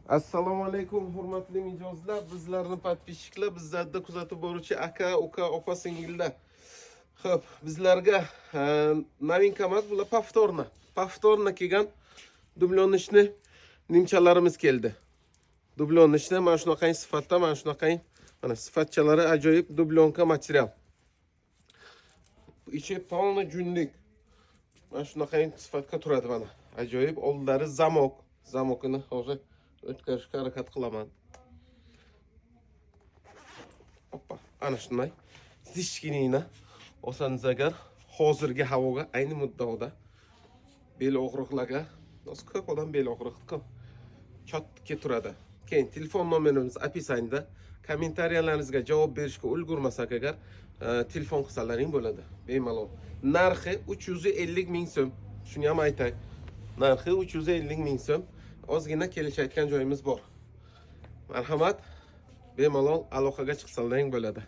Assalomu alaykum, hurmatli mijozlar, bizlarni подписчик lar, bizlarni kuzatib boruvchi aka, uka, opa, singillar. Xo'p, bizlarga новинка emas, bular повторно. Повторно kelgan дубленочный nimchalarimiz keldi. Дубленочный mana shunaqangi sifatda, mana shunaqangi, mana sifatchalari ajoyib, дублёнка material. Ichi полный junlik. Mana shunaqangi sifatga turadi mana. Ajoyib, oldilari замок. Замок ini hozir o'tkazishga harakat qilaman. Oppa, ana shunday. Zichkinina olsangiz agar, hozirgi havoga, ayni muddaoda bel og'riqlarga, hozir ko'p odam bel og'riqi чётко turadi. Keyin telefon nomerimiz описание da. Kommentariyalaringizga javob berishga ulgurmasak agar, telefon qilsalaring bo'ladi bemalol. Narxi 350 ming so'm. Shuni ham aytay. Narxi 350 ming so'm. Ozgina kelishayotgan joyimiz bor. Marhamat, bemalol aloqaga chiqsalaring bo'ladi.